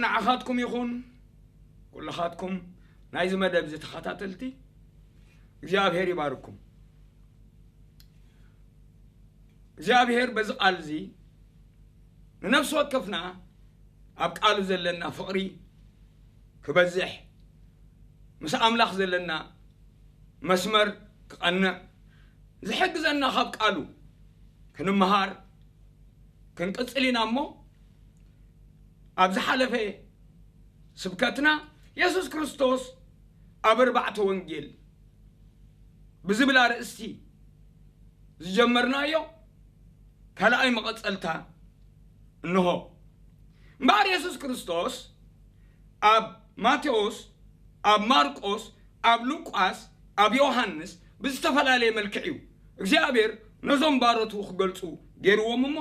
ንዓኻትኩም ይኹን። ኩልኻትኩም ናይዚ መደብ እዚ ተኸታተልቲ እግዚኣብሔር ይባርኩም። እግዚኣብሔር በዚ ቃል እዚ ንነፍሲ ወከፍና ኣብ ቃሉ ዘለና ፍቕሪ ክበዝሕ፣ ምስ ኣምላኽ ዘለና መስመር ክቐንዕ ዝሕግዘና ካብ ቃሉ ክንምሃር ክንቅጽል ኢና እሞ፣ ኣብ ዝሓለፈ ስብከትና የሱስ ክርስቶስ ኣብ ኣርባዕተ ወንጌል ብዝብል ኣርእስቲ ዝጀመርናዮ ካልኣይ መቐጸልታ እንሆ። እምበኣር የሱስ ክርስቶስ ኣብ ማቴዎስ፣ ኣብ ማርቆስ፣ ኣብ ሉቃስ፣ ኣብ ዮሃንስ ብዝተፈላለየ መልክዕ እዩ እግዚኣብሔር ነዞም ባሮቱ ክገልጹ ገይርዎም እሞ፣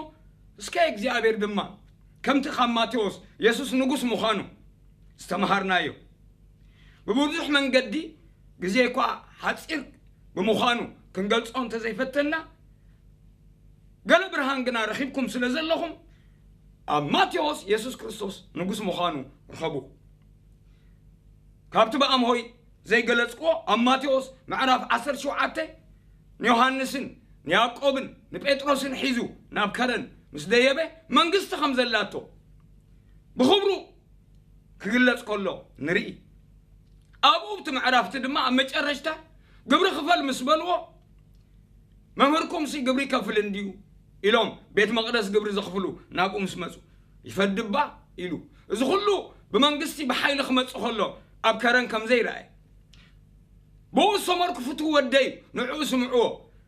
እስከ እግዚኣብሔር ድማ ከምቲ ካብ ማቴዎስ የሱስ ንጉስ ምዃኑ ዝተምሃርናዮ፣ ብብዙሕ መንገዲ ግዜ እኳ ሓጺር ብምዃኑ ክንገልጾ እንተዘይፈተንና፣ ገለ ብርሃን ግና ረኺብኩም ስለ ዘለኹም፣ ኣብ ማቴዎስ የሱስ ክርስቶስ ንጉስ ምዃኑ ርኸቡ። ካብቲ ብኣምሆይ ዘይገለጽክዎ፣ ኣብ ማቴዎስ ምዕራፍ ዓሰርተ ሸውዓተ ንዮሃንስን ንያዕቆብን ንጴጥሮስን ሒዙ ናብ ከረን ምስ ደየበ፣ መንግስቲ ከም ዘላቶ ብኽብሩ ክግለጽ ከሎ ንርኢ። ኣብኡ ኣብቲ ምዕራፍቲ ድማ ኣብ መጨረሽታ ግብሪ ክፈል ምስ በልዎ፣ መምህርኩምሲ ግብሪ ይከፍል እንድዩ ኢሎም ቤት መቕደስ ግብሪ ዘኽፍሉ ናብኡ ምስ መጹ፣ ይፈድባ ኢሉ። እዚ ኩሉ ብመንግስቲ ብሓይሊ ክመጽእ ከሎ ኣብ ከረን ከም ዘይረኣየ፣ ብኡ ዝሰመርኩ ፍትው ወደይ ንዕኡ ስምዕዎ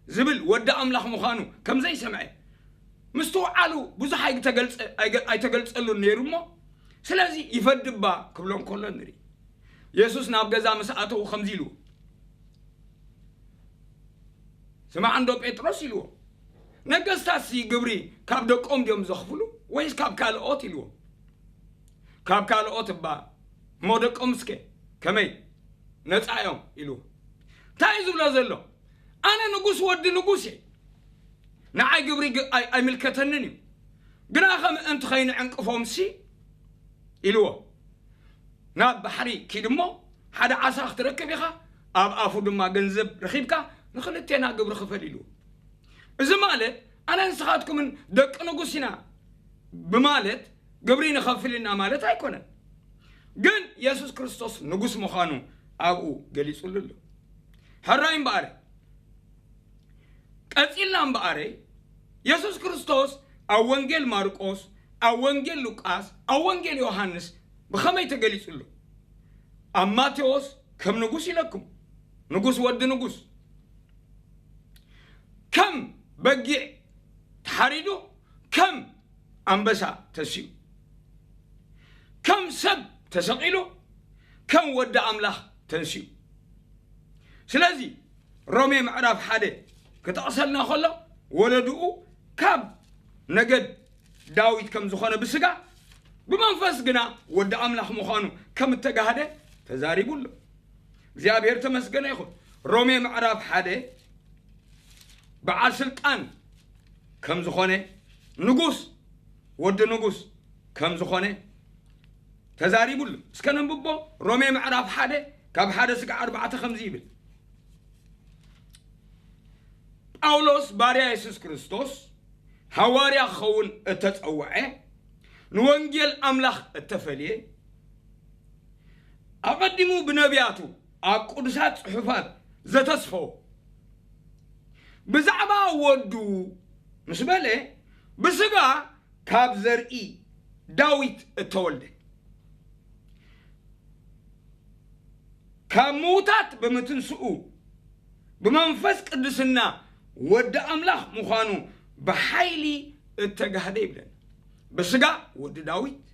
ዝብል ወዲ ኣምላኽ ምዃኑ ከም ዘይሰምዐ ምስትውዓሉ ብዙሕ ኣይተገልጸ-፣ ኣይገ-፣ ኣይተገልጸሉን ነይሩ እሞ፣ ስለዚ ይፈድባ ክብሎም ከሎ ንርኢ። የሱስ ናብ ገዛ ምስ ኣተዉ ከምዚ ኢሉ፣ ስማዕ እንዶ ጴጥሮስ ኢልዎ፣ ነገስታትሲ ግብሪ ካብ ደቆም ድዮም ዘኽፍሉ ወይስ ካብ ካልኦት ኢልዎ። ካብ ካልኦት እባ፣ እሞ ደቆም እስከ ከመይ ነጻ እዮም ኢልዎ። እንታይ እዩ ዝብሎ ዘሎ? ኣነ ንጉስ ወዲ ንጉስ እየ። ንዓይ ግብሪ ግ-፣ ኣይ-፣ ኣይምልከተንን እዩ። ግና ከም ምእንቲ ኸይንዕንቅፎምሲ ኢልዎ። ናብ ባሕሪ ኪድ እሞ ሓደ ዓሳ ክትረክብ ኢኻ፣ ኣብ ኣፉ ድማ ገንዘብ ረኺብካ ንኽልቴና ግብሪ ክፈል ኢልዎ። እዚ ማለት ኣነ ንስኻትኩምን ደቂ ንጉስ ኢና ብማለት ግብሪ ንኸፍል ኢና ማለት ኣይኮነን። ግን የሱስ ክርስቶስ ንጉስ ምዃኑ ኣብኡ ገሊጹሉ ኣሎ። ሕራይ እምበኣር፣ ቀጺልና እምበኣር፣ የሱስ ክርስቶስ ኣብ ወንጌል ማርቆስ፣ ኣብ ወንጌል ሉቃስ፣ ኣብ ወንጌል ዮሃንስ ብኸመይ ተገሊጹ ኣሎ? ኣብ ማቴዎስ ከም ንጉስ ኢለኩም፣ ንጉስ ወዲ ንጉስ፣ ከም በጊዕ ተሓሪዱ፣ ከም ኣንበሳ ተሲኡ፣ ከም ሰብ ተሰቒሉ፣ ከም ወዲ ኣምላኽ ተንሲኡ። ስለዚ ሮሜ ምዕራፍ ሓደ ክጠቕሰልና ከሎ፣ ወለድኡ ካብ ነገድ ዳዊት ከም ዝኾነ ብስጋ፣ ብመንፈስ ግና ወዲ ኣምላኽ ምዃኑ ከም እተጋህደ ተዛሪቡ ኣሎ። እግዚኣብሔር ተመስገነ ይኹን። ሮሜ ምዕራፍ ሓደ በዓል ስልጣን ከም ዝኾነ፣ ንጉስ፣ ወዲ ንጉስ ከም ዝኾነ ተዛሪቡ ኣሎ። እስከ ነንብቦ። ሮሜ ምዕራፍ ሓደ ካብ ሓደ ስጋዕ ኣርባዕተ ከምዚ ይብል፣ ጳውሎስ ባርያ የሱስ ክርስቶስ፣ ሃዋርያ ክኸውን እተጸውዐ፣ ንወንጌል ኣምላኽ እተፈልየ፣ ኣቐዲሙ ብነቢያቱ ኣብ ቅዱሳት ጽሑፋት ዘተስፈዎ፣ ብዛዕባ ወዱ ምስ በለ፣ ብስጋ ካብ ዘርኢ ዳዊት እተወልደ፣ ካብ ምዉታት ብምትንስኡ፣ ብመንፈስ ቅድስና ወዲ ኣምላኽ ምዃኑ ብሓይሊ እተጋህደ ይብለና። ብስጋ ወዲ ዳዊት፣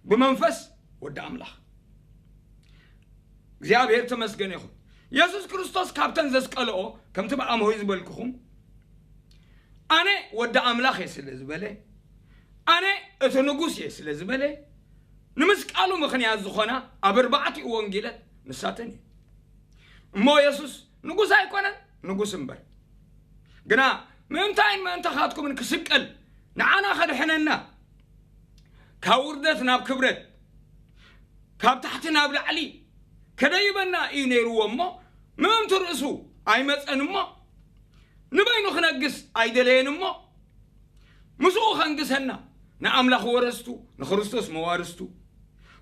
ብመንፈስ ወዲ ኣምላኽ። እግዚኣብሔር ተመስገን ይኹን። የሱስ ክርስቶስ ካብተን ዘስቀልኦ፣ ከምቲ ብኣምሆይ ዝበልኩኹም፣ ኣነ ወዲ ኣምላኽ እየ ስለ ዝበለ፣ ኣነ እቲ ንጉስ እየ ስለ ዝበለ፣ ንምስቃሉ ምኽንያት ዝኾና ኣብ ኣርባዕቲኡ ወንጌላት ንሳተን እዩ። እሞ የሱስ ንጉስ ኣይኮነን፣ ንጉስ እምበር። ግና ምእንታይን ምእንታኻትኩምን ክስቀል፣ ንዓና ከድሕነና፣ ካብ ውርደት ናብ ክብረት፣ ካብ ታሕቲ ናብ ላዕሊ ከደይበና እዩ ነይርዎ እሞ፣ ምእንቲ ርእሱ ኣይመጸን እሞ፣ ንበይኑ ክነግስ ኣይደለየን እሞ፣ ምስኡ ከንግሰና፣ ንኣምላኽ ወረስቱ፣ ንክርስቶስ መዋርስቱ፣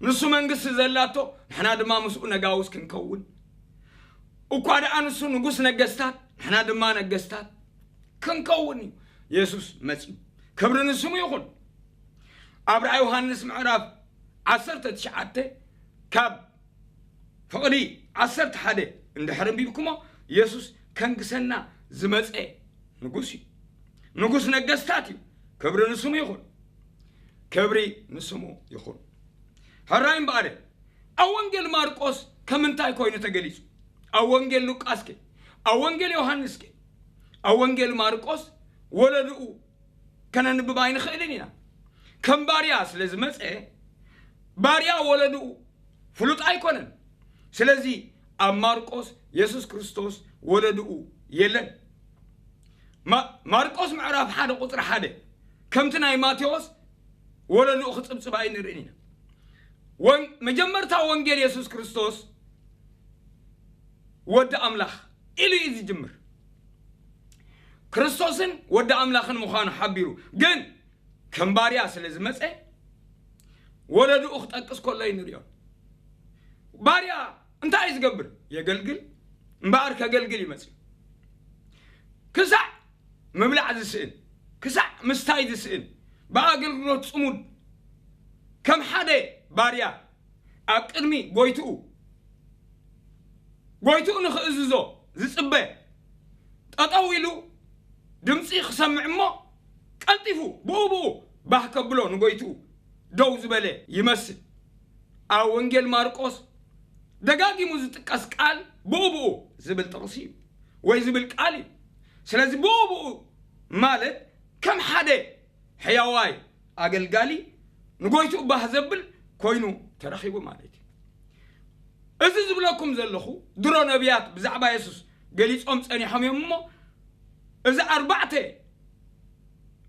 ንሱ መንግስቲ ዘላቶ፣ ንሕና ድማ ምስኡ ነጋውስ ክንከውን፣ እኳ ደኣ ንሱ ንጉስ ነገስታት፣ ንሕና ድማ ነገስታት ክንከውን እዩ የሱስ መጺኡ። ክብሪ ንስሙ ይኹን። ኣብ ራእይ ዮሃንስ ምዕራፍ ዓሰርተ ትሽዓተ ካብ ፍቕዲ ዓሰርተ ሓደ እንድሕር ኣንቢብኩሞ፣ የሱስ ከንግሰና ዝመጸ ንጉስ እዩ። ንጉስ ነገስታት እዩ። ክብሪ ንስሙ ይኹን። ክብሪ ንስሙ ይኹን። ሕራይ እምበኣር፣ ኣብ ወንጌል ማርቆስ ከም እንታይ ኮይኑ ተገሊጹ? ኣብ ወንጌል ሉቃስከ? ኣብ ወንጌል ዮሃንስከ? ኣብ ወንጌል ማርቆስ ወለድኡ ከነንብብ ኣይንኽእልን ኢና። ከም ባርያ ስለ ዝመጸ፣ ባርያ ወለድኡ ፍሉጥ ኣይኮነን። ስለዚ ኣብ ማርቆስ የሱስ ክርስቶስ ወለድኡ የለን። ማ-፣ ማርቆስ ምዕራፍ ሓደ ቁጽሪ ሓደ ከምቲ ናይ ማቴዎስ ወለድኡ ክጽብጽብ ኣይንርእን ኢና። ወን-፣ መጀመርታ ወንጌል የሱስ ክርስቶስ ወዲ ኣምላኽ ኢሉ እዩ ዝጅምር። ክርስቶስን ወዲ ኣምላኽን ምዃኑ ሓቢሩ፣ ግን ከም ባርያ ስለ ዝመጸ ወለድኡ ክጠቅስ ከሎ ይንርእዮ። ባርያ እንታይ እዩ ዝገብር? የገልግል። እምበኣር ከገልግል ይመጽእ። ክሳዕ ምብላዕ ዝስእን፣ ክሳዕ ምስታይ ዝስእን፣ ብኣገልግሎት ጽሙድ፣ ከም ሓደ ባርያ ኣብ ቅድሚ ጎይትኡ፣ ጎይትኡ ንኽእዝዞ ዝጽበ፣ ጠጠው ኢሉ ድምጺ ክሰምዕ እሞ፣ ቀልጢፉ ብኡ ብኡ ባህ ከብሎ ንጎይትኡ ደው ዝበለ ይመስል። ኣብ ወንጌል ማርቆስ ደጋጊሙ ዝጥቀስ ቃል ብኡ ብኡ ዝብል ጥቕሲ እዩ፣ ወይ ዝብል ቃል እዩ። ስለዚ ብኡ ብኡ ማለት ከም ሓደ ሕያዋይ ኣገልጋሊ ንጎይትኡ ባህ ዘብል ኮይኑ ተረኺቡ ማለት እዩ። እዚ ዝብለኩም ዘለኹ ድሮ ነቢያት ብዛዕባ የሱስ ገሊጾም ጸኒሖም እዮም እሞ፣ እዚ ኣርባዕተ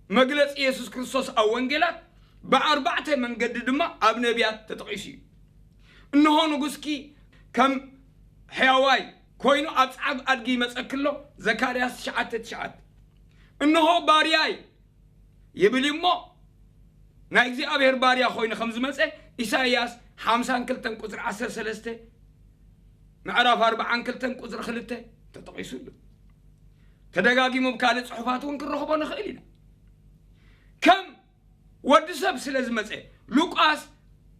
መግለጺ የሱስ ክርስቶስ ኣብ ወንጌላት ብኣርባዕተ መንገዲ ድማ ኣብ ነቢያት ተጠቒሱ እዩ። እንሆ ንጉስኪ ከም ሕያዋይ ኮይኑ ኣብ ጻዕብ ኣድጊ ይመጸኪ ኣሎ፣ ዘካርያስ ትሽዓተ ትሽዓተ። እንሆ ባርያይ ይብል እሞ፣ ናይ እግዚኣብሔር ባርያ ኮይኑ ከም ዝመጸ ኢሳይያስ ሓምሳን ክልተን ቁጽሪ ዓሰርተ ሰለስተ፣ ምዕራፍ ኣርባዓን ክልተን ቁጽሪ ክልተ ተጠቒሱ ኣሎ። ተደጋጊሙ ኣብ ካልእ ጽሑፋት እውን ክንረኽቦ ንኽእል ኢና። ከም ወዲ ሰብ ስለ ዝመጸ፣ ሉቃስ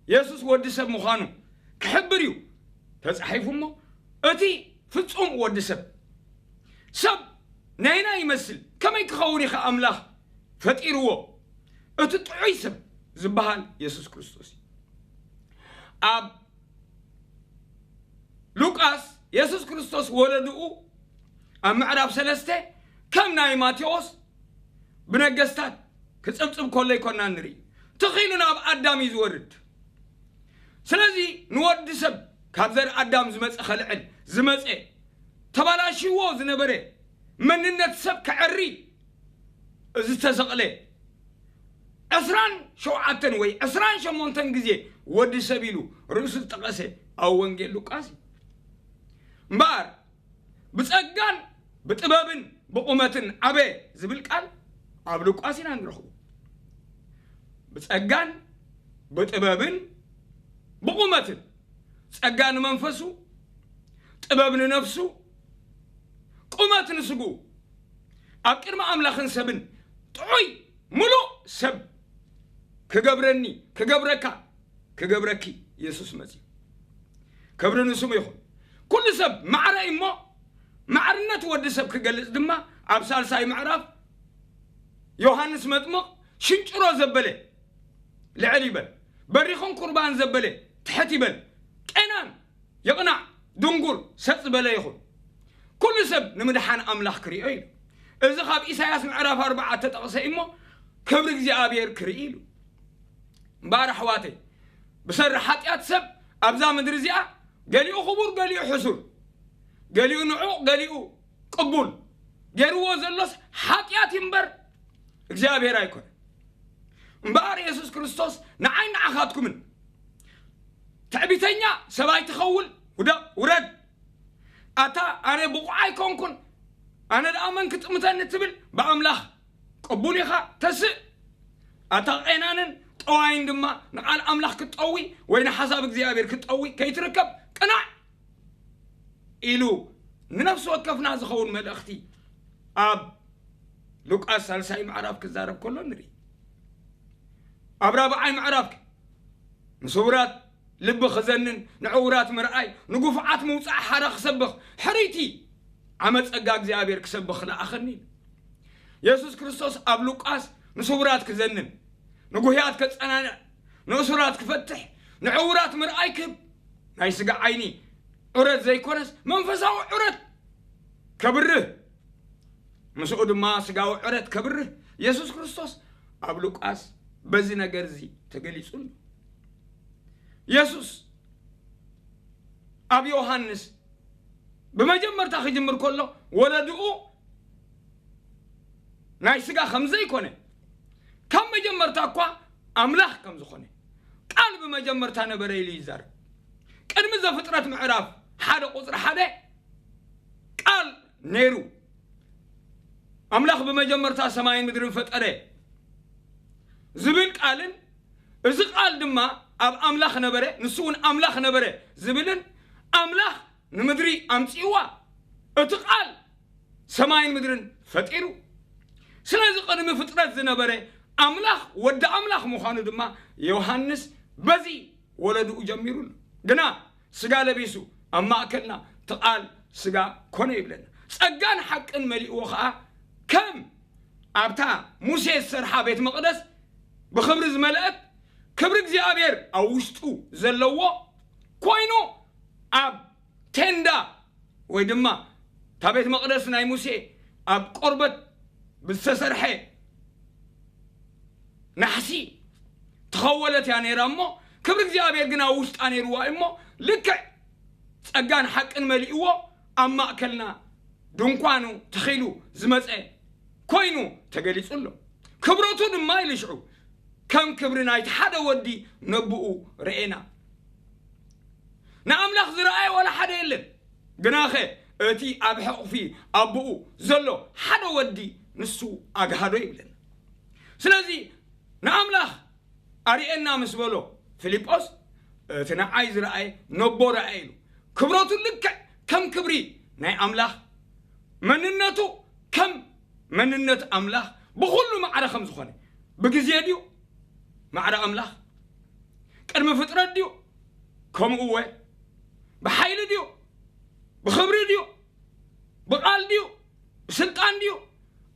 የሱስ ወዲ ሰብ ምዃኑ ክሕብር እዩ ተጻሒፉ እሞ፣ እቲ ፍጹም ወዲ ሰብ፣ ሰብ ናይና ይመስል፣ ከመይ ክኸውን ኢኻ ኣምላኽ ፈጢርዎ? እቲ ጥዑይ ሰብ ዝበሃል የሱስ ክርስቶስ እዩ። ኣብ ሉቃስ የሱስ ክርስቶስ ወለድኡ ኣብ ምዕራፍ ሰለስተ ከም ናይ ማቴዎስ ብነገስታት ክጽብጽብ ከሎ ኣይኮንና ንርኢ። ትኺሉ ናብ ኣዳም እዩ ዝወርድ። ስለዚ ንወዲ ሰብ ካብ ዘር ኣዳም ዝመጸ ከልዕል ዝመጸ፣ ተባላሽዎ ዝነበረ መንነት ሰብ ክዐሪ ዝተሰቕለ፣ ዕስራን ሸውዓተን ወይ ዕስራን ሸሞንተን ግዜ ወዲ ሰብ ኢሉ ርእሱ ዝጠቐሰ ኣብ ወንጌል ሉቃስ እዩ። እምበኣር ብጸጋን ብጥበብን ብቑመትን ዓበ ዝብል ቃል ኣብ ሉቃስ ኢና ንረኽቦ። ብጸጋን ብጥበብን ብቑመትን፣ ጸጋ ንመንፈሱ፣ ጥበብ ንነፍሱ፣ ቁመት ንስግኡ፣ ኣብ ቅድሚ ኣምላኽን ሰብን ጥዑይ ምሉእ ሰብ ክገብረኒ፣ ክገብረካ፣ ክገብረኪ የሱስ መጺኡ። ክብሪ ንስሙ ይኹን። ኩሉ ሰብ ማዕረ እዩ እሞ፣ ማዕርነት ወዲ ሰብ ክገልጽ ድማ ኣብ ሳልሳይ ምዕራፍ ዮሃንስ መጥምቕ ሽንጭሮ ዘበለ ልዕል ይበል፣ በሪኹን ቁርባን ዘበለ ትሕት ይበል፣ ቄናን ይቕናዕ፣ ድንጉር ሰጥ ዝበለ ይኹን። ኩሉ ሰብ ንምድሓን ኣምላኽ ክርእዮ ኢሉ። እዚ ካብ ኢሳያስ ምዕራፍ ኣርባዓ እተጠቕሰ እዩ እሞ፣ ክብሪ እግዚኣብሔር ክርኢ ኢሉ። እምበኣር ኣሕዋተይ፣ ብሰሪ ሓጢኣት ሰብ ኣብዛ ምድሪ እዚኣ ገሊኡ ክቡር፣ ገሊኡ ሕሱር፣ ገሊኡ ንዑቕ፣ ገሊኡ ቅቡል ገይርዎ ዘሎስ ሓጢኣት እዩ እምበር እግዚኣብሔር ኣይኮነን። እምበኣር የሱስ ክርስቶስ ንዓይ ንዓኻትኩምን ትዕቢተኛ ሰብኣይ ትኸውን፣ ውደቕ፣ ውረድ። ኣታ ኣነ ብቑዕ ኣይኮንኩን፣ ኣነ ደኣ መን ክጥምተኒ ትብል፣ ብኣምላኽ ቅቡል ኢኻ፣ ተስእ። ኣታ ቄናንን ጠዋይን ድማ ንቓል ኣምላኽ ክትጠዊ ወይ ንሓሳብ እግዚኣብሔር ክትጠዊ ከይትርከብ ቅናዕ ኢሉ ንነፍሲ ወከፍና ዝኸውን መልእኽቲ ኣብ ሉቃስ ሳልሳይ ምዕራፍ ክዛረብ ከሎ ንርኢ። ኣብ ራብዓይ ምዕራፍ ንስውራት ልቢ ክዘንን ንዕውራት ምርኣይ ንጉፉዓት ምውፃእ ሓራ ክሰብኽ ሕርይቲ ዓመት ጸጋ እግዚኣብሔር ክሰብኽ ለኣኸኒ ኢሉ። የሱስ ክርስቶስ ኣብ ሉቃስ ንስውራት ክዘንን ንጉህያት ከጸናንዕ ንእሱራት ክፈትሕ ንዕውራት ምርኣይ ክህብ ናይ ስጋ ዓይኒ ዑረት ዘይኮነስ መንፈሳዊ ዑረት ከብርህ ምስኡ ድማ ስጋዊ ዑረት ከብርህ የሱስ ክርስቶስ ኣብ ሉቃስ በዚ ነገር እዚ ተገሊጹ ኣሎ። የሱስ ኣብ ዮሃንስ ብመጀመርታ ክጅምር ከሎ ወለድኡ ናይ ስጋ ከም ዘይኮነ ካብ መጀመርታ እኳ ኣምላኽ ከም ዝኾነ ቃል ብመጀመርታ ነበረ ኢሉ ይዛረብ። ቅድሚ ዘፍጥረት ምዕራፍ ሓደ ቁፅሪ ሓደ ቃል ነይሩ። ኣምላኽ ብመጀመርታ ሰማይን ምድርን ፈጠረ ዝብል ቃልን እዚ ቃል ድማ ኣብ ኣምላኽ ነበረ፣ ንሱ እውን ኣምላኽ ነበረ ዝብልን ኣምላኽ ንምድሪ ኣምጺእዋ፣ እቲ ቃል ሰማይን ምድርን ፈጢሩ። ስለዚ ቅድሚ ፍጥረት ዝነበረ ኣምላኽ ወዲ ኣምላኽ ምዃኑ ድማ ዮሃንስ በዚ ወለድኡ ጀሚሩ ኣሎ። ግና ስጋ ለቢሱ ኣብ ማእከልና እቲ ቃል ስጋ ኮነ ይብለና። ጸጋን ሓቅን መሊእዎ ኸኣ ከም ኣብታ ሙሴ ዝሰርሓ ቤት መቕደስ ብኽብሪ ዝመልአት ክብሪ እግዚኣብሔር ኣብ ውሽጡ ዘለዎ ኮይኑ ኣብ ቴንዳ ወይ ድማ እታ ቤት መቕደስ ናይ ሙሴ ኣብ ቆርበት ብዝተሰርሐ ናሕሲ ተኸወለት እያ ነይራ እሞ ክብሪ እግዚኣብሔር ግን ኣብ ውሽጣ ነይርዋ እዩ እሞ ልክዕ ጸጋን ሓቅን መሊእዎ ኣብ ማእከልና ድንኳኑ ተኺሉ ዝመጸ ኮይኑ ተገሊጹ ኣሎ። ክብረቱ ድማ ኢሉ ሽዑ ከም ክብሪ ናይቲ ሓደ ወዲ ነብኡ ረኤና። ንኣምላኽ ዝረኣየ ዋላ ሓደ የለን። ግናኸ እቲ ኣብ ሕቑፊ ኣቦኡ ዘሎ ሓደ ወዲ ንሱ ኣግሃዶ ይብለና። ስለዚ ንኣምላኽ ኣርእየና ምስ በሎ ፊልጶስ እቲ ንዓይ ዝረኣየ ነቦ ረኣየ ኢሉ። ክብረቱ ልክዕ ከም ክብሪ ናይ ኣምላኽ መንነቱ ከም መንነት ኣምላኽ ብኹሉ ማዕረ ከም ዝኾነ ብግዜ ድዩ ማዕረ ኣምላኽ ቅድሚ ፍጥረት ድዩ ከምኡ ወ ብሓይሊ ድዩ ብኽብሪ ድዩ ብቓል ድዩ ብስልጣን ድዩ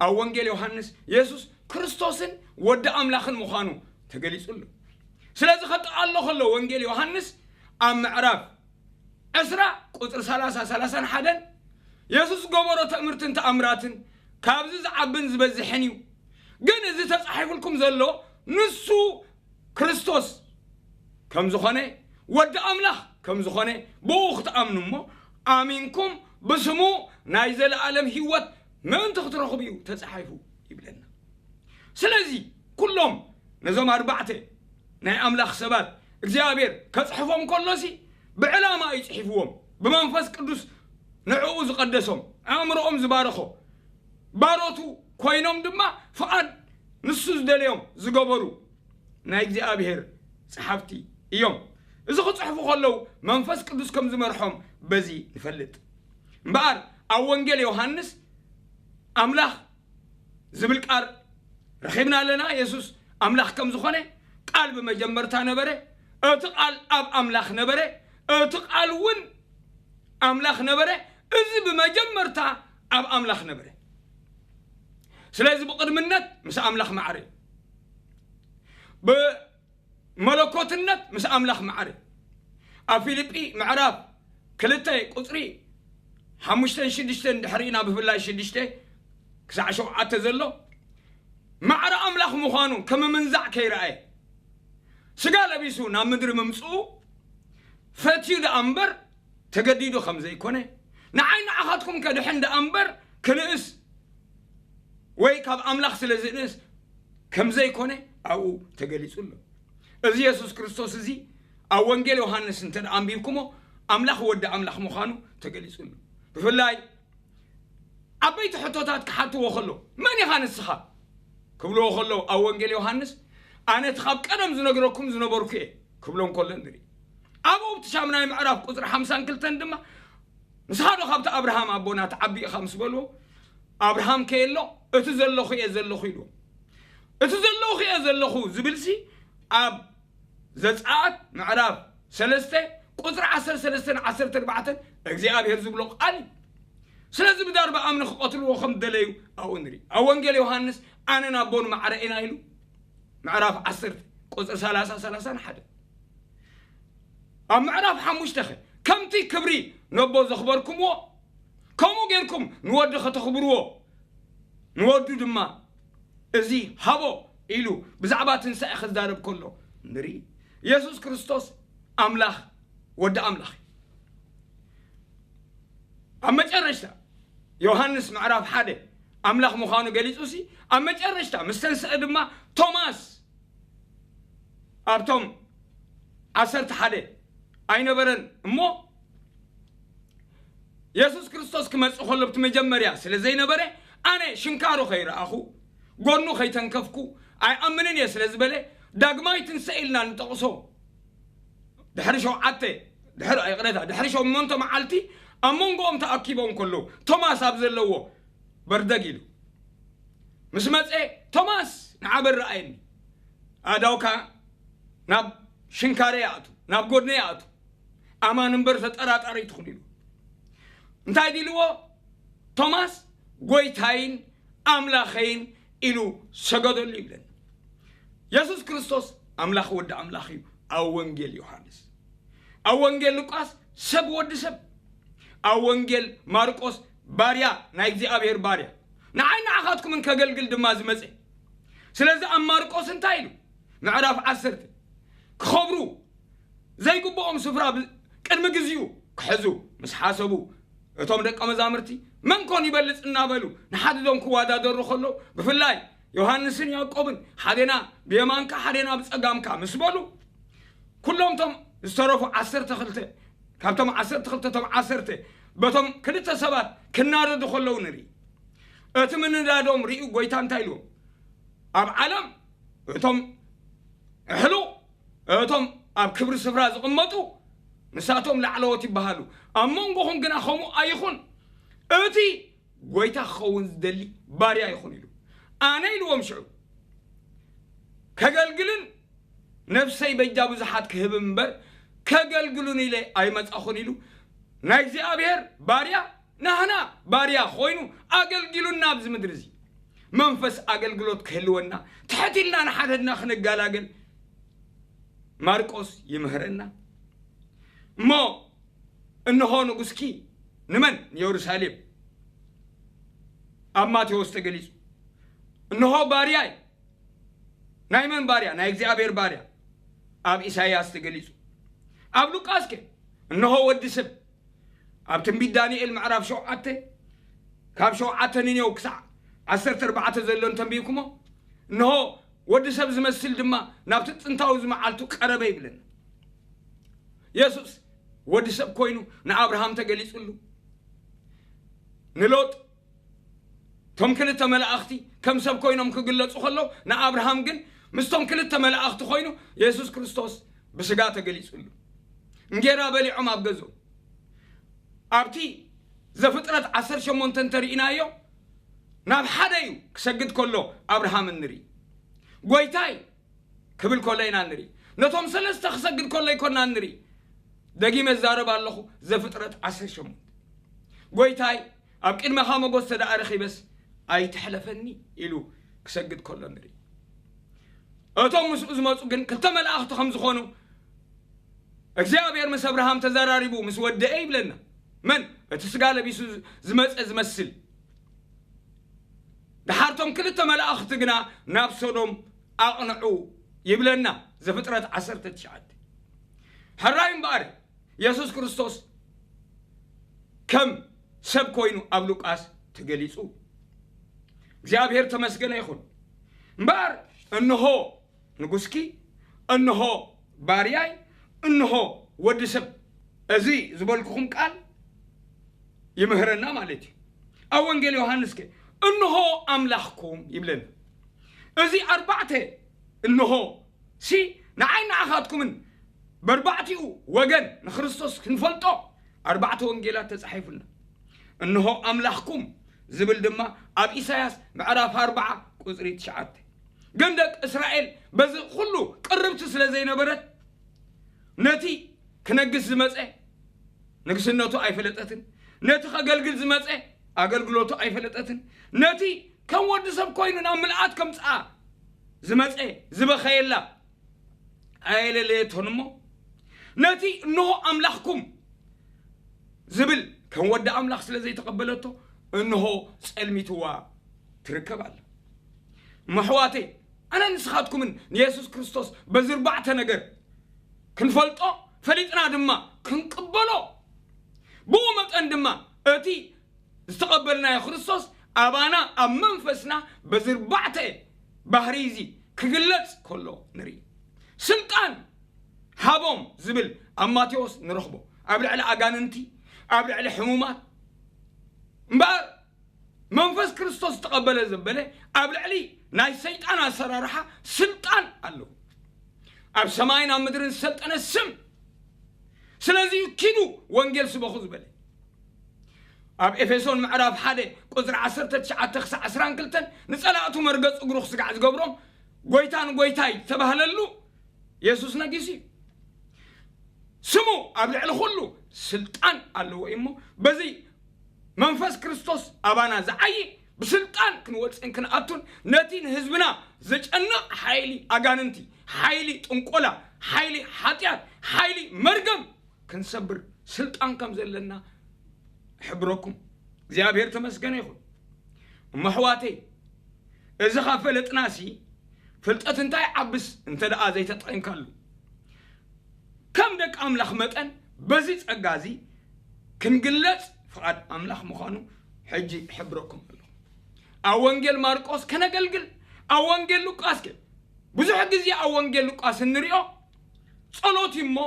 ኣብ ወንጌል ዮሃንስ የሱስ ክርስቶስን ወዲ ኣምላኽን ምዃኑ ተገሊጹ ኣሎ። ስለዚ ከጠቓሎ ከሎ ወንጌል ዮሃንስ ኣብ ምዕራፍ ዕስራ ቁፅሪ ሰላሳ ሰላሳን ሓደን የሱስ ዝገበሮ ትእምርትን ተኣምራትን ካብዚ ዝዓብን ዝበዝሕን እዩ። ግን እዚ ተጻሒፉልኩም ዘሎ ንሱ ክርስቶስ ከም ዝኾነ ወዲ ኣምላኽ ከም ዝኾነ ብኡ ክትኣምኑ እሞ ኣሚንኩም ብስሙ ናይ ዘለኣለም ህይወት ምእንቲ ክትረኽቡ እዩ ተጻሒፉ ይብለና። ስለዚ ኩሎም ነዞም ኣርባዕተ ናይ ኣምላኽ ሰባት እግዚኣብሔር ከጽሕፎም ከሎሲ ብዕላማ እዩ ጽሒፍዎም። ብመንፈስ ቅዱስ ንዕኡ ዝቐደሶም ኣእምሮኦም ዝባረኾ ባሮቱ ኮይኖም ድማ ፍቓድ ንሱ ዝደለዮም ዝገበሩ ናይ እግዚኣብሔር ጸሓፍቲ እዮም። እዚ ክጽሕፉ ከለዉ መንፈስ ቅዱስ ከም ዝመርሖም በዚ ንፈልጥ። እምበኣር ኣብ ወንጌል ዮሃንስ ኣምላኽ ዝብል ቃል ረኺብና ኣለና። የሱስ ኣምላኽ ከም ዝኾነ ቃል ብመጀመርታ ነበረ፣ እቲ ቃል ኣብ ኣምላኽ ነበረ፣ እቲ ቃል እውን ኣምላኽ ነበረ፣ እዚ ብመጀመርታ ኣብ ኣምላኽ ነበረ። ስለዚ ብቕድምነት ምስ ኣምላኽ ማዕረ እዩ። ብመለኮትነት ምስ ኣምላኽ ማዕረ እዩ። ኣብ ፊልጲ ምዕራፍ ክልተ ቁፅሪ ሓሙሽተን ሽዱሽተን ድሕሪና ብፍላይ ሽዱሽተ ክሳዕ ሸውዓተ ዘሎ ማዕረ ኣምላኽ ምዃኑ ከም ምንዛዕ ከይረኣየ ስጋ ለቢሱ ናብ ምድሪ ምምፅኡ ፈትዩ ደኣ እምበር ተገዲዱ ከም ዘይኮነ ንዓይ ንዓኻትኩም ከድሕን ደኣ እምበር ክንእስ ወይ ካብ ኣምላኽ ስለ ዝንእስ ከም ዘይኮነ ኣብኡ ተገሊጹ ኣሎ። እዚ የሱስ ክርስቶስ እዚ ኣብ ወንጌል ዮሃንስ እንተ ደኣ ኣንቢብኩሞ፣ ኣምላኽ ወዲ ኣምላኽ ምዃኑ ተገሊጹ ኣሎ። ብፍላይ ዓበይቲ ሕቶታት ክሓትዎ ከሎ፣ "መን ኢኻ ንስኻ?" ክብልዎ ከለዉ፣ ኣብ ወንጌል ዮሃንስ፣ "ኣነ እቲ ካብ ቀደም ዝነግረኩም ዝነበርኩ እየ" ክብሎም ከሎ ንርኢ። ኣብኡ ኣብቲ ሻምናይ ምዕራፍ ቁጽሪ ሓምሳን ክልተን ድማ፣ "ንስኻ ዶ ካብቲ ኣብርሃም ኣቦና ትዓቢ ኢኻ?" ምስ በልዎ፣ "ኣብርሃም ከየሎ እቲ ዘለኹ እየ ዘለኹ" ኢልዎ። እቲ ዘለኹ እየ ዘለኹ ዝብልሲ ኣብ ዘጸኣት ምዕራፍ ሰለስተ ቁጽሪ ዓሰርተ ሰለስተን ዓሰርተ ኣርባዕተን እግዚኣብሔር ዝብሎ ቃል እዩ። ስለዚ ብዳርባ ኣምኒ ክቐትልዎ ከም ደለዩ ኣብኡ ንርኢ። ኣብ ወንጌል ዮሃንስ "ኣነን ኣቦን ማዕረ ኢና" ኢሉ፣ ምዕራፍ ዓሰርተ ቁጽሪ ሰላሳ፣ ሰላሳን ሓደ። ኣብ ምዕራፍ ሓሙሽተ ኸ፣ "ከምቲ ክብሪ ነቦ ዘኽበርኩምዎ፣ ከምኡ ጌርኩም ንወዲ ኸተኽብርዎ፣ ንወዱ ድማ እዚ ሃቦ" ኢሉ ብዛዕባ ትንሳኤ ክዛረብ ከሎ ንርኢ። የሱስ ክርስቶስ ኣምላኽ፣ ወዲ ኣምላኽ እዩ። ኣብ መጨረሽታ ዮሃንስ ምዕራፍ ሓደ ኣምላኽ ምዃኑ ገሊጹሲ፣ ኣብ መጨረሽታ ምስ ተንስአ ድማ ቶማስ ኣብቶም ዓሰርተ ሓደ ኣይነበረን እሞ፣ የሱስ ክርስቶስ ክመጽእ ከሎ ኣብቲ መጀመርያ ስለ ዘይነበረ፣ "ኣነ ሽንካሩ ከይረኣኹ፣ ጎኑ ከይተንከፍኩ ኣይኣምንን እየ" ስለ ዝበለ፣ ዳግማይ ትንሳኤ ኢልና ንጠቕሶ ድሕሪ ሸውዓተ፣ ድሕሪ፣ ይቕሬታ፣ ድሕሪ ሸሞንተ መዓልቲ ኣብ መንጎኦም ተኣኪቦም ከለዉ፣ ቶማስ ኣብ ዘለዎ በርደግ ኢሉ ምስ መጸ፣ "ቶማስ፣ ንዓ በል ረኣየኒ፣ ኣእዳውካ ናብ ሽንካረ ይኣቱ፣ ናብ ጎድነ ይኣቱ፣ ኣማን እምበር ተጠራጣሪ ኣይትኹን" ኢሉ። እንታይ ኢልዎ? ቶማስ፣ "ጎይታይን ኣምላኸይን" ኢሉ ሰገደሉ ይብለና። የሱስ ክርስቶስ ኣምላኽ ወዲ ኣምላኽ እዩ። ኣብ ወንጌል ዮሃንስ፣ ኣብ ወንጌል ሉቃስ ሰብ ወዲ ሰብ፣ ኣብ ወንጌል ማርቆስ ባርያ፣ ናይ እግዚኣብሔር ባርያ፣ ንዓይ ንዓኻትኩምን ከገልግል ድማ ዝመጸ። ስለዚ ኣብ ማርቆስ እንታይ ኢሉ? ምዕራፍ ዓሰርተ፣ ክኸብሩ ዘይግብኦም ስፍራ ብ-፣ ቅድሚ ግዜኡ ክሕዙ ምስ ሓሰቡ፣ እቶም ደቀ መዛሙርቲ፣ "መን ኮን ይበልጽ?" እናበሉ ንሓድዶም ክወዳደሩ ከለዉ፣ ብፍላይ ዮሃንስን ያዕቆብን፣ "ሓዴና ብየማንካ፣ ሓዴና ብጸጋምካ" ምስ በሉ፣ ኩሎም እቶም ዝተረፉ ዓሰርተ ክልተ፣ ካብቶም ዓሰርተ ክልተ እቶም ዓሰርተ፣ በቶም ክልተ ሰባት ክናደዱ ከለዉ ንርኢ። እቲ ምንዳዶም ርእዩ ጎይታ እንታይ ኢልዎም? ኣብ ዓለም እቶም ኣሕሉቕ፣ እቶም ኣብ ክብሪ ስፍራ ዝቕመጡ፣ ንሳቶም ላዕለዎት ይበሃሉ። ኣብ መንጎኹም ግና ከምኡ ኣይኹን። እቲ ጎይታ ክኸውን ዝደሊ ባርያ ይኹን ኢሉ። ኣነ ኢልዎም ሽዑ፣ ከገልግልን ነፍሰይ በጃ ብዙሓት ክህብ እምበር፣ ከገልግሉን ኢለ ኣይመጻኹን ኢሉ። ናይ እግዚኣብሔር ባርያ፣ ናህና ባርያ ኮይኑ ኣገልጊሉና ኣብዚ ምድሪ እዚ። መንፈስ ኣገልግሎት ክህልወና፣ ትሕት ኢልና ንሓደድና ክንገላገል ማርቆስ ይምህረና። እሞ እንሆ ንጉስኪ ንመን? ንየሩሳሌም። ኣብ ማቴዎስ ተገሊጹ። እንሆ ባርያይ። ናይ መን ባርያ? ናይ እግዚኣብሔር ባርያ። ኣብ ኢሳይያስ ተገሊጹ። ኣብ ሉቃስከ? እንሆ ወዲ ሰብ። ኣብ ትንቢት ዳንኤል ምዕራፍ ሸውዓተ፣ ካብ ሸውዓተ ንኔው ክሳዕ ዓሰርተ ኣርባዕተ ዘሎ እንተንቢብኩሞ፣ እንሆ ወዲ ሰብ ዝመስል ድማ ናብቲ ጥንታዊ ዝመዓልቱ ቀረበ ይብለና። የሱስ ወዲ ሰብ ኮይኑ ንኣብርሃም ተገሊጹሉ። ንሎጥ፣ እቶም ክልተ መላእኽቲ ከም ሰብ ኮይኖም ክግለጹ ከለዉ፣ ንኣብርሃም ግን ምስቶም ክልተ መላእኽቲ ኮይኑ የሱስ ክርስቶስ ብስጋ ተገሊጹሉ። እንጌራ በሊዖም ኣብ ገዝኡ። ኣብቲ ዘፍጥረት ዓሰርተ ሸሞንተ እንተርኢናዮ፣ ናብ ሓደ እዩ ክሰግድ ከሎ ኣብርሃም እንርኢ። ጎይታይ ክብል ከሎ ኢና ንርኢ። ነቶም ሰለስተ ክሰግድ ከሎ ኣይኮናን ንርኢ። ደጊመ እዛረብ ኣለኹ፣ ዘፍጥረት ዓሰርተ ሸሞንተ። ጎይታይ፣ ኣብ ቅድመኻ ሞገስ ተደኣ ረኺበስ ኣይትሕለፈኒ ኢሉ ክሰግድ ከሎ ንርኢ። እቶም ምስኡ ዝመጹ ግን ክልተ መላእኽቲ ከም ዝኾኑ፣ እግዚኣብሔር ምስ ኣብርሃም ተዘራሪቡ ምስ ወደአ ይብለና። መን? እቲ ስጋ ለቢሱ ዝመጸ ዝመስል። ደሓር እቶም ክልተ መላእኽቲ ግና ናብ ሶዶም ኣቕንዑ ይብለና ዘፍጥረት ዓሰርተ ትሽዓተ። ሕራይ እምበኣር፣ የሱስ ክርስቶስ ከም ሰብ ኮይኑ ኣብ ሉቃስ ተገሊጹ። እግዚኣብሔር ተመስገነ ይኹን። እምበኣር፣ እንሆ ንጉስኪ፣ እንሆ ባርያይ፣ እንሆ ወዲ ሰብ፣ እዚ ዝበልኩኹም ቃል ይምህረና ማለት እዩ። ኣብ ወንጌል ዮሃንስ ከ እንሆ ኣምላኽኩም ይብለና። እዚ ኣርባዕተ እንሆ ሲ ንዓይ ንዓኻትኩምን በርባዕቲኡ ወገን ንክርስቶስ ክንፈልጦ ኣርባዕተ ወንጌላት ተጻሒፉልና። እንሆ ኣምላኽኩም ዝብል ድማ ኣብ ኢሳያስ ምዕራፍ ኣርባዓ ቁጽሪ ትሽዓተ። ግን ደቂ እስራኤል በዚ ኩሉ ቅርብቲ ስለ ዘይነበረት ነቲ ክነግስ ዝመጸ ንግስነቱ ኣይፈለጠትን። ነቲ ከገልግል ዝመጸ ኣገልግሎቱ ኣይፈለጠትን። ነቲ ከም ወዲ ሰብ ኮይኑ ናብ ምልኣት ከምጽኣ ዝመጸ ዝበኸየላ ኣየለለየቶን እሞ ነቲ እንሆ ኣምላኽኩም ዝብል ከም ወዲ ኣምላኽ ስለ ዘይተቐበለቶ እንሆ ጸልሚትዋ ትርከብ ኣላ። እሞ ኣሕዋተይ፣ ኣነ ንስኻትኩምን ንየሱስ ክርስቶስ በዚ ኣርባዕተ ነገር ክንፈልጦ፣ ፈሊጥና ድማ ክንቅበሎ፣ ብኡ መጠን ድማ እቲ ዝተቐበልናዮ ክርስቶስ ኣባና ኣብ መንፈስና በዚ ኣርባዕተ ባህሪ እዚ ክግለጽ ከሎ ንርኢ። ስልጣን ሃቦም ዝብል ኣብ ማቴዎስ ንረኽቦ፣ ኣብ ልዕሊ ኣጋንንቲ፣ ኣብ ልዕሊ ሕሙማት። እምበኣር መንፈስ ክርስቶስ ዝተቐበለ ዘበለ ኣብ ልዕሊ ናይ ሰይጣን ኣሰራርሓ ስልጣን ኣለዎ። ኣብ ሰማይን ኣብ ምድርን ዝሰልጠነ ስም። ስለዚ ኪዱ ወንጌል ስበኹ ዝበለ። ኣብ ኤፌሶን ምዕራፍ ሓደ ቁጽሪ ዓሰርተ ትሽዓተ ክሳዕ ዕስራን ክልተን፣ ንጸላእቱ መርገጽ እግሩ ክስጋዕ ዝገብሮም፣ ጎይታ ንጎይታይ ዝተባህለሉ የሱስ ነጊሱ እዩ። ስሙ ኣብ ልዕሊ ኩሉ ስልጣን ኣለዎ እዩ እሞ፣ በዚ መንፈስ ክርስቶስ ኣባና ዝዓዪ ብስልጣን ክንወጽእን ክንኣቱን፣ ነቲ ንህዝብና ዘጨንቕ ሓይሊ ኣጋንንቲ፣ ሓይሊ ጥንቆላ፣ ሓይሊ ሓጢኣት፣ ሓይሊ መርገም ክንሰብር ስልጣን ከም ዘለና እሕብረኩም። እግዚኣብሔር ተመስገነ ይኹን። እሞ ኣሕዋተይ፣ እዚ ካብ ፈለጥናሲ፣ ፍልጠት እንታይ ዓብስ እንተ ደኣ ዘይተጠቒምካሉ? ከም ደቂ ኣምላኽ መጠን በዚ ጸጋ እዚ ክንግለጽ ፍቓድ ኣምላኽ ምዃኑ ሕጂ እሕብረኩም ኣለኹ። ኣብ ወንጌል ማርቆስ ከነገልግል፣ ኣብ ወንጌል ሉቃስ ከ ብዙሕ ግዜ ኣብ ወንጌል ሉቃስ እንሪኦ ጸሎት እዩ እሞ፣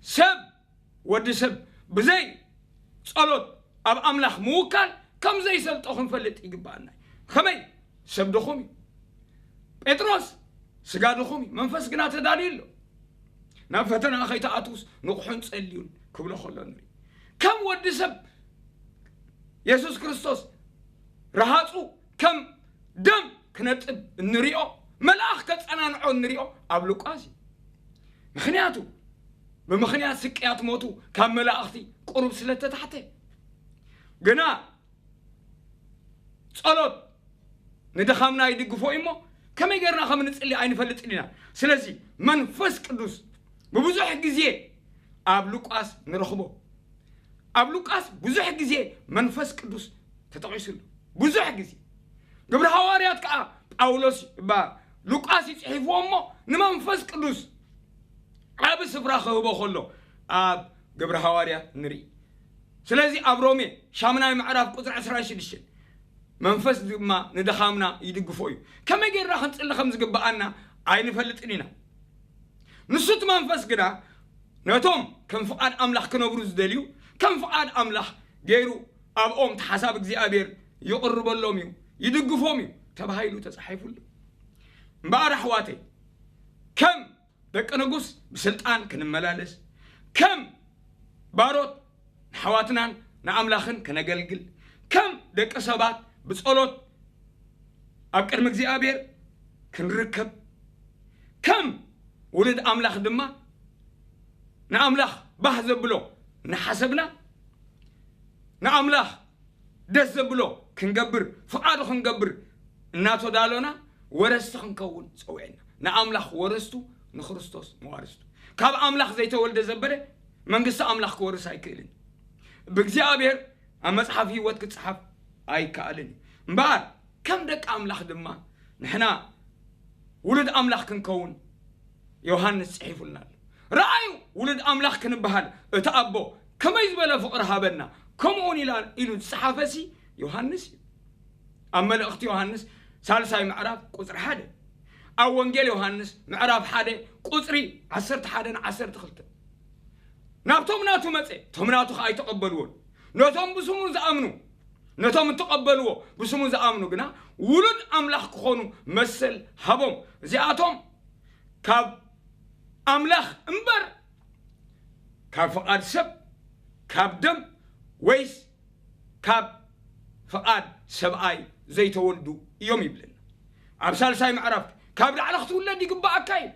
ሰብ፣ ወዲ ሰብ ብዘይ ጸሎት ኣብ ኣምላኽ ምውካል ከም ዘይሰልጦ ክንፈልጥ ይግባኣና እዩ። ከመይ? ሰብ ድኹም እዩ። ጴጥሮስ ስጋ ድኹም እዩ፣ መንፈስ ግና ተዳልዩ ኣሎ። ናብ ፈተና ከይትኣትዉስ ንቕሑን ጸልዩን ክብሎ ከሎ ንርኢ። ከም ወዲ ሰብ የሱስ ክርስቶስ ረሃጹ ከም ደም ክነጥብ እንሪኦ፣ መልኣኽ ከጸናንዖ እንሪኦ ኣብ ሉቃስ እዩ። ምኽንያቱ ብምኽንያት ስቅያት ሞቱ ካብ መላእኽቲ ቁሩብ ስለ ተታሕተ። ግና ጸሎት ንድኻምና ይድግፎ እዩ እሞ፣ ከመይ ጌርና ከም ንጽሊ ኣይንፈልጥን ኢና። ስለዚ መንፈስ ቅዱስ ብብዙሕ ግዜ ኣብ ሉቃስ ንረኽቦ። ኣብ ሉቃስ ብዙሕ ግዜ መንፈስ ቅዱስ ተጠቒሱ ኣሎ። ብዙሕ ግዜ። ግብሪ ሃዋርያት ከኣ ጳውሎስ፣ እባ ሉቃስ እዩ ጽሒፍዎ እሞ፣ ንመንፈስ ቅዱስ ዓቢ ስፍራ ክህቦ ከሎ ኣብ ግብሪ ሃዋርያት ንርኢ። ስለዚ ኣብ ሮሜ ሻምናይ ምዕራፍ ቁጽሪ ዕስራን ሽዱሽተን፣ መንፈስ ድማ ንድኻምና ይድግፎ እዩ። ከመይ ጌርና ክንጽሊ ከም ዝግብኣና ኣይንፈልጥን ኢና። ንሱ እቲ መንፈስ ግና ነቶም ከም ፍቓድ ኣምላኽ ክነብሩ ዝደልዩ፣ ከም ፍቓድ ኣምላኽ ገይሩ ኣብኦም እቲ ሓሳብ እግዚኣብሔር ይቕርበሎም እዩ፣ ይድግፎም እዩ ተባሂሉ ተጻሒፉሉ። እምበኣር ኣሕዋተይ፣ ከም ደቂ ንጉስ ብስልጣን ክንመላለስ፣ ከም ባሮት ንኣሕዋትናን ንኣምላኽን ከነገልግል፣ ከም ደቂ ሰባት ብጸሎት ኣብ ቅድሚ እግዚኣብሔር ክንርከብ፣ ከም ውሉድ ኣምላኽ ድማ ንኣምላኽ ባህ ዘብሎ እናሓሰብና፣ ንኣምላኽ ደስ ዘብሎ ክንገብር፣ ፍቓዱ ክንገብር እናተዳሎና ወረስቲ ክንከውን ጸዊዕና። ንኣምላኽ ወረስቱ፣ ንክርስቶስ መዋርስቱ። ካብ ኣምላኽ ዘይተወልደ ዘበለ መንግስቲ ኣምላኽ ክወርስ ኣይክእልን። ብእግዚኣብሔር ኣብ መጽሓፍ ህይወት ክጽሓፍ ኣይከኣልን እዩ። እምበኣር ከም ደቂ ኣምላኽ ድማ ንሕና ውሉድ ኣምላኽ ክንከውን ዮሃንስ ጽሒፉልና ኣሎ። ረኣዩ፣ ውሉድ ኣምላኽ ክንበሃል እቲ ኣቦ ከመይ ዝበለ ፍቕሪ ሃበና፣ ከምኡውን ኢላ-፣ ኢሉ ዝጸሓፈሲ ዮሃንስ እዩ። ኣብ መልእኽቲ ዮሃንስ ሳልሳይ ምዕራፍ ቁጽሪ ሓደ፣ ኣብ ወንጌል ዮሃንስ ምዕራፍ ሓደ ቁጽሪ ዓሰርተ ሓደ ን ዓሰርተ ክልተ። ካብቶም ናቱ መጸ፣ እቶም ናቱ ኸኣ ኣይተቐበልዎን። ነቶም ብስሙ ዝኣምኑ፣ ነቶም እተቐበልዎ ብስሙ ዝኣምኑ ግና ውሉድ ኣምላኽ ክኾኑ መሰል ሃቦም። እዚኣቶም ካብ ኣምላኽ እምበር ካብ ፍቓድ ሰብ፣ ካብ ደም ወይስ ካብ ፍቓድ ሰብኣይ ዘይተወልዱ እዮም ይብለና። ኣብ ሳልሳይ ምዕራፍ ካብ ላዕሊ ክትውለድ ይግባኣካ እዩ።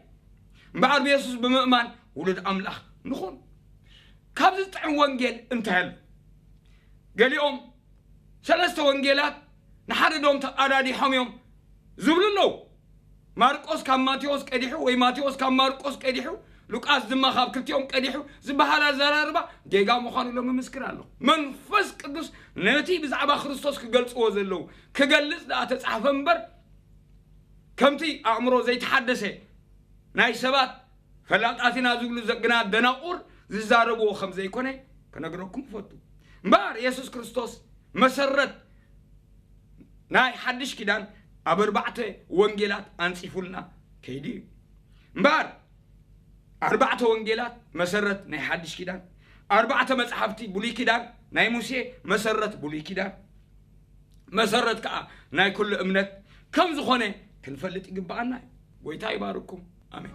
እምበኣር ብየሱስ ብምእማን ውሉድ ኣምላኽ ንኹን። ካብዚ ዝጥዕም ወንጌል እንታይ ኣሎ? ገሊኦም ሰለስተ ወንጌላት ንሓድዶም ተቓዳዲሖም እዮም ዝብሉ ኣለዉ። ማርቆስ ካብ ማቴዎስ ቀዲሑ ወይ ማቴዎስ ካብ ማርቆስ ቀዲሑ፣ ሉቃስ ድማ ካብ ክልቲኦም ቀዲሑ ዝበሃል ኣዘራርባ ጌጋ ምዃኑ ኢሎም እምስክር ኣሎ። መንፈስ ቅዱስ ነቲ ብዛዕባ ክርስቶስ ክገልጽዎ ዘለዉ ክገልጽ ደኣ ተጻሕፈ እምበር፣ ከምቲ ኣእምሮ ዘይተሓደሰ ናይ ሰባት ፈላጣት ኢና ዝብሉ ዘግና ደናቑር ዝዛረብዎ ከም ዘይኮነ ክነግረኩም እፈቱ። እምበኣር የሱስ ክርስቶስ መሰረት ናይ ሓድሽ ኪዳን ኣብ ኣርባዕተ ወንጌላት ኣንጺፉልና ከይዱ እዩ። እምበኣር ኣርባዕተ ወንጌላት መሰረት ናይ ሓድሽ ኪዳን፣ ኣርባዕተ መጽሓፍቲ ብሉይ ኪዳን ናይ ሙሴ መሰረት ብሉይ ኪዳን፣ መሰረት ከኣ ናይ ኩሉ እምነት ከም ዝኾነ ክንፈልጥ ይግብኣና እዩ። ጎይታ ይባርኩም። ኣሜን።